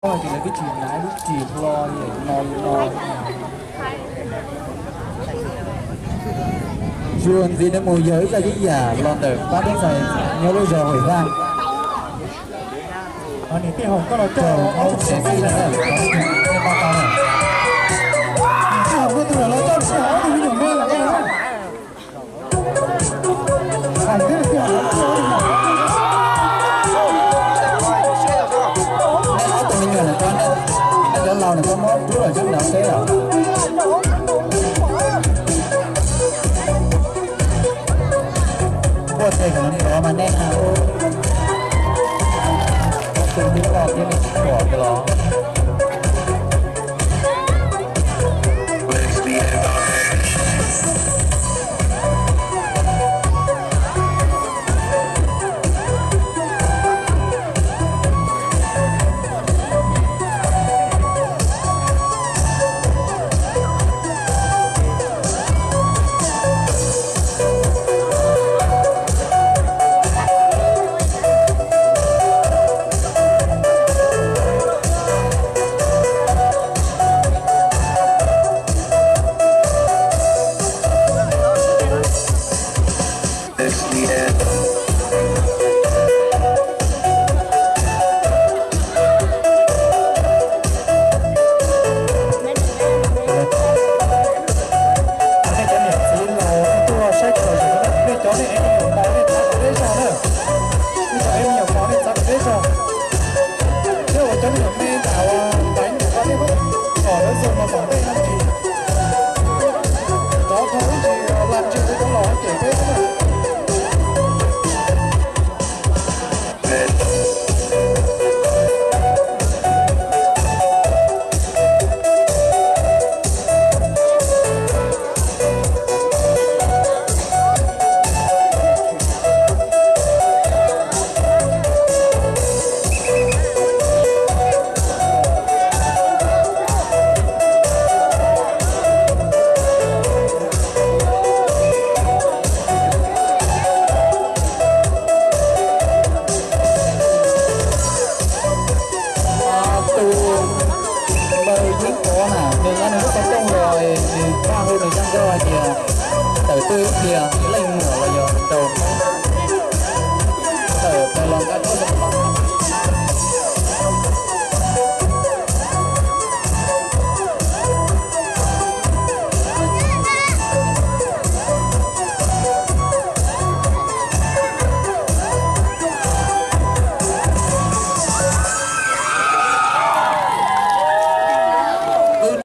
Ces lawv twb tsis hnav lub ris hlo li no li no. Tsuas ntxiv no mus yog ib zaj yeeb yam los ntawm pab peb ntxhais nyob lub zos Huam Vaj. Niam tij Hauv koj los coj ob tug me nyuam, niam tij Hauv koj tus los coj ob tug me nyuam me los. Nej ob tug me nyuam no, nej cov laus no koj muab rub los sab nraud teb os. Kuaj tes kom nrov mas nej na. Tus twb los thiab nej tsis pom los. Nej cov niam txiv laus nej tuaj saib tshawm, nej cov nej ev me nyuam mos nej txav kom deb zog na. Nej cov ev me nyuam mos nej txav kom deb zog. Thiab uas cov me nyuam me nram uas ntaiv nyuam ko nej muab kom lawv txog mos tom ntej no tsis rov dhau ib ntsis laj ntsis ua cov laus cem peb na. Tus npawg Yeeb Pov na, nws nqa nws lub xov tooj los, nws pab hu nws cov nkauj hais tias tawm twg tias nws